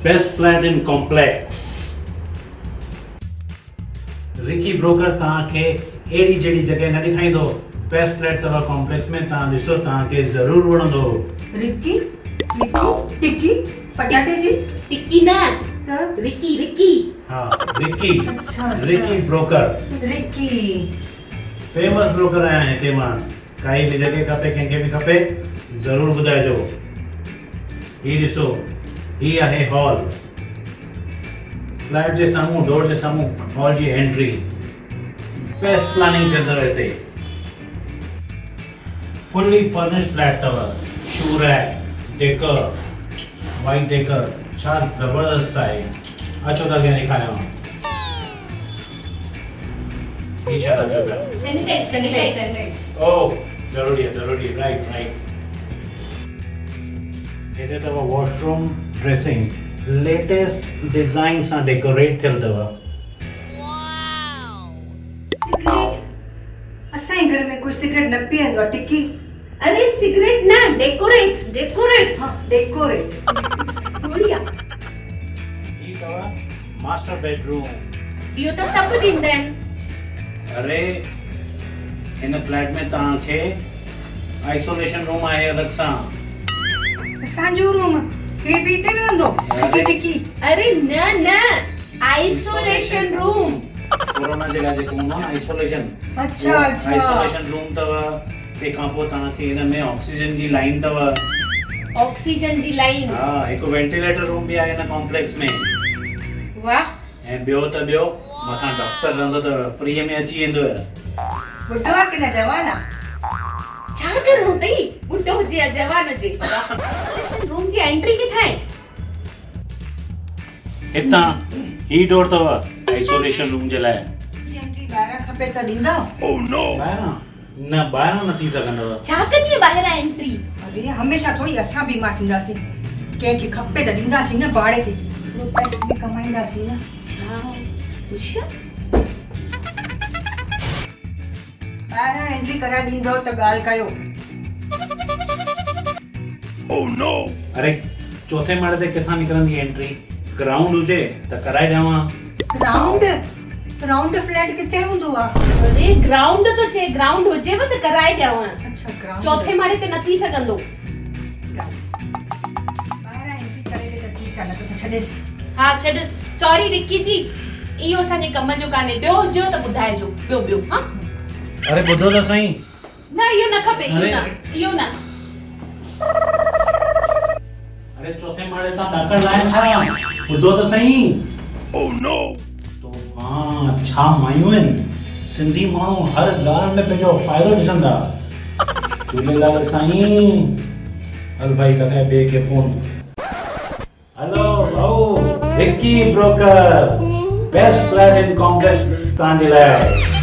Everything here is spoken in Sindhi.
Best flat in complex. Ricky broker توهان کي اهڙي جهڙي جڳهه نه ڏيکاريندو. بيسٽ فليٽ اٿو ڪامپليڪس ۾ توهان ڏسو توهان کي ضرور وڻندو. رڪي، مڪي، ٽڪي، پٽاٽي جي. ٽڪي نه ته؟ رڪي رڪي. ها رڪي اڇا اڇا. رڪي بروڪر. رڪي. فيمس بروڪر آهيان هتي مان. ڪائي به جڳهه کپي ڪنهن کي به کپي ضرور ٻڌائجو. هي ڏسو هي آهي هال. فليٽ جي سامهون ڊور جي سامهون هال جي انٽري. بيسٽ پلاننگ ٿيل اٿو هتي. فلي فرنشڊ فليٽ اٿو. Show rack, decor, white decor ڇا زبردست آهي. اچو ته اڳيان ڏيکاريانو. هي ڇا ٿا ڪيو پيا؟ Sanitise sanitise. او ضروري آهي ضروري آهي رائيٽ رائيٽ. هتي اٿو wash room dressing latest design سان ڊيڪوريٽ ٿيل اٿو. سگريٽ اسان جي گهر ۾ ڪوئي سگريٽ نه پيئندو آهي ٽڪي. اري سگريٽ نه ڊيڪوريٽ ڊيڪوريٽ. ها ڊيڪوريٽ. بڙيا. هي اٿو ماسٽر بيڊروم. اهو ته سڀ ڏيندا آهن. اري هن فليٽ ۾ توهان کي آئسوليشن روم آهي الڳ سان. اسان جو روم هي به هتي رهندو ٽڪي ٽڪي. اري نه نه آئسوليشن روم. ڪورونا جي لاء جيڪو هوندو آهي نه آئسوليشن. اڇا اڇا. آئسوليشن روم اٿو تنهن کان پوء توهان کي هن ۾ آڪسيجن جي لائين اٿو. آڪسيجن جي لائين. ها هڪ وينٽيليٽر روم به آهي هن ڪامپليڪس ۾. واه. ۽ ٻيو ته ٻيو مٿان ڊاڪٽر رهندو ته فري ۾ اچي ويندو. ٻڍو آ ڪي نه جوان آ. ڇا ڪرڻو اٿئي ٻڍو هجي يا جوان هجي. آئسوليشن روم جي انٽري ڪٿان آهي؟ هتان هي ڊور اٿو آئسوليشن روم جي لاء. جي انٽري ٻاهران کپي ته ڏيندؤ؟ ٻاهران؟ نه ٻاهران نه ٿي سگهندو. ڇا ڪندينء ٻاهران انٽري؟ اري هميشه ٿوري اسان بيمار ٿينداسين. ڪنهن کي کپي ته ڏينداسين نه ڀاڙي تي. ٿورو پئسو به ڪمائينداسين نه. ڇا هوشيار. ٻاهران انٽري ڪرائي ڏيندؤ ته ڳالهه ڪيو. اري چوٿين ماڙي تي ڪٿان نڪرندي انٽري؟ گرائونڊ هجي ته ڪرائي ڏيانو ها. گرائونڊ؟ رائونڊ فليٽ ڪٿي هوندو آ؟ اري گرائونڊ ٿو چئي گرائونڊ هجيو ته ڪرائي ڏيانو. اڇا گرائونڊ. چوٿين ماڙي تي نه ٿي سگهندو. ٻاهران انٽري ڪري ڏي ته ٺيڪ آ نه ته ڇڏيس. ها ڇڏ سوري رڪي جي اهو اسان جي ڪم جو ڪانهي ٻيو هجيو ته ٻڌائجو ٻيو ٻيو ها. اري ٻڌو ته سهي. نه اهو نه کپي اهو نه اهو نه. اري چوٿين ماڙي تان ڏاڪڻ لاهين ڇا ٻڌو ته سهي. Oh no. توبان ڇا مايون آهن سنڌي ماڻهو هر ڳالهه ۾ پنهنجو فائدو ڏسندا. جهوليلال سائين هل ڀائي لڳائي ٻئي کي فون. هلو ڀائو وڪي broker best flat in complex توهان جي لاء.